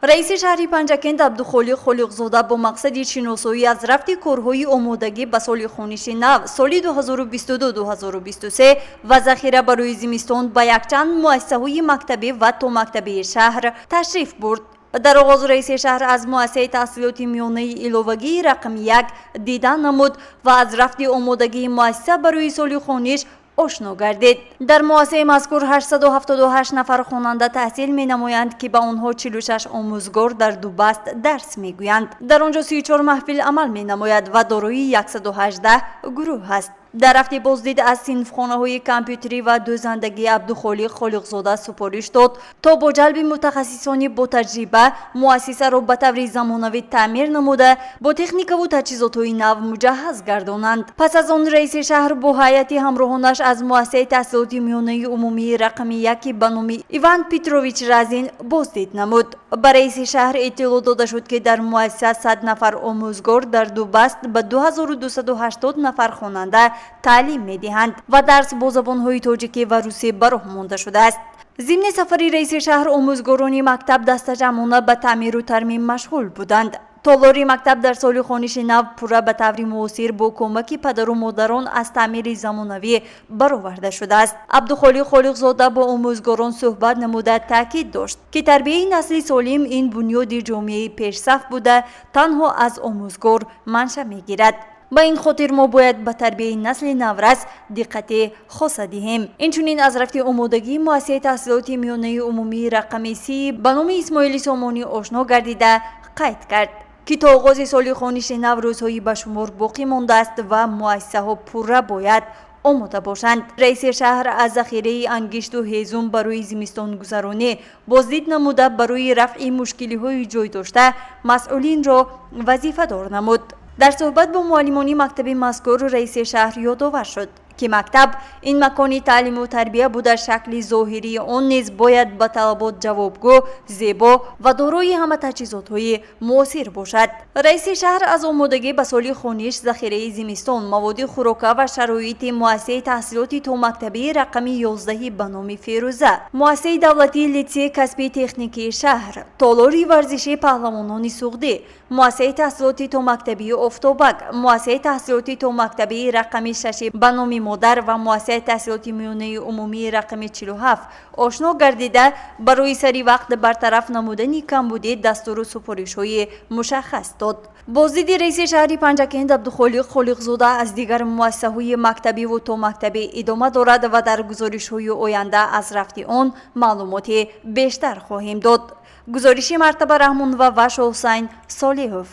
Раиси шаҳри Панҷакент Абдухолиқ Холиқзода бо мақсади шиносоӣ аз рафти корҳои омодагӣ ба соли хониши нав, соли 2022-2023, ва захира барои зимистон ба якчанд муассисаҳои мактабӣ ва томактабии шаҳр ташриф бурд. Дар оғоз раиси шаҳр аз муассисаи таҳсилоти миёнаи иловагии рақами 1 дидан намуд ва аз рафти омодагии муассиса барои соли хониш ошно гардид. Дар муассисаи мазкур 878 нафар хонанда таҳсил менамоянд, ки ба онҳо 46 омӯзгор дар ду баст дарс мегӯянд. Дар он ҷо 34 маҳфил амал менамояд ва дорои 118 гурӯҳ аст. Дар рафти боздид аз синфхонаҳои компютерӣ ва дӯзандагӣ Абдухолиқ Холиқзода супориш дод, то бо ҷалби мутахассисони ботаҷриба муассисаро ба таври замонавӣ таъмир намуда, бо техникаву таҷҳизотҳои нав муҷаҳҳаз гардонанд. Пас аз он раиси шаҳр бо ҳайати ҳамроҳонаш аз муассисаи таҳсилоти миёнаи умумии рақами 1 ба номи Иван Петрович Разин боздид намуд. Ба раиси шаҳр иттилоъ дода шуд, ки дар муассиса 100 нафар омӯзгор дар ду баст ба 2280 нафар хонанда таълим медиҳанд ва дарс бо забонҳои тоҷикӣ ва русӣ ба роҳ монда шудааст. Зимни сафари раиси шаҳр омӯзгорони мактаб дастаҷамъона ба таъмиру тармим машғул буданд. Толори мактаб дар соли хониши нав пурра ба таври муосир бо кӯмаки падару модарон аз таъмири замонавӣ бароварда шудааст. Абдухолиқ Холиқзода бо омӯзгорон суҳбат намуда, таъкид дошт, ки тарбияи насли солим ин бунёди ҷомеаи пешсаф буда, танҳо аз омӯзгор манша мегирад. Ба ин хотир мо бояд ба тарбияи насли наврас диққати хоса диҳем. Инчунин аз рафти омодагии муассисаи таҳсилоти миёнаи умумии рақами 30 ба номи Исмоили Сомонӣ ошно гардида, қайд кард, ки то оғози соли хониши нав рӯзҳои ба шумор боқӣ мондааст ва муассисаҳо пурра бояд омода бошанд. Раиси шаҳр аз захираи ангишту ҳезум барои зимистонгузаронӣ боздид намуда, барои рафъи мушкилиҳои ҷой дошта масъулинро вазифадор намуд. Дар суҳбат бо муаллимони мактаби мазкур раиси шаҳр ёдовар шуд, ки мактаб ин макони таълиму тарбия буда, шакли зоҳирии он низ бояд ба талабот ҷавобгӯ, зебо ва дорои ҳама таҷҳизотҳои муосир бошад. Раиси шаҳр аз омодагӣ ба соли хониш, захираи зимистон, маводи хӯрока ва шароити муассисаи таҳсилоти томактабии рақами 11 ба номи Ферӯза, муассисаи давлатии литсеи касбии техникии шаҳр, толори варзишии Паҳлавонони Суғдӣ, муассисаи таҳсилоти томактабии Офтобак, муассисаи таҳсилоти томактабии рақами 6 ба номи Модар ва муассисаи таҳсилоти миёнаи умумии рақами 47 ошно гардида, барои сари вақт бартараф намудани камбудӣ дастуру супоришҳои мушаххас дод. Боздиди раиси шаҳри Панҷакент Абдухолиқ Холиқзода аз дигар муассисаҳои мактабиву томактабӣ идома дорад ва дар гузоришҳои оянда аз рафти он маълумоти бештар хоҳем дод. Гузориши Мартаба Раҳмонова ва Шоҳусайн Солиҳов.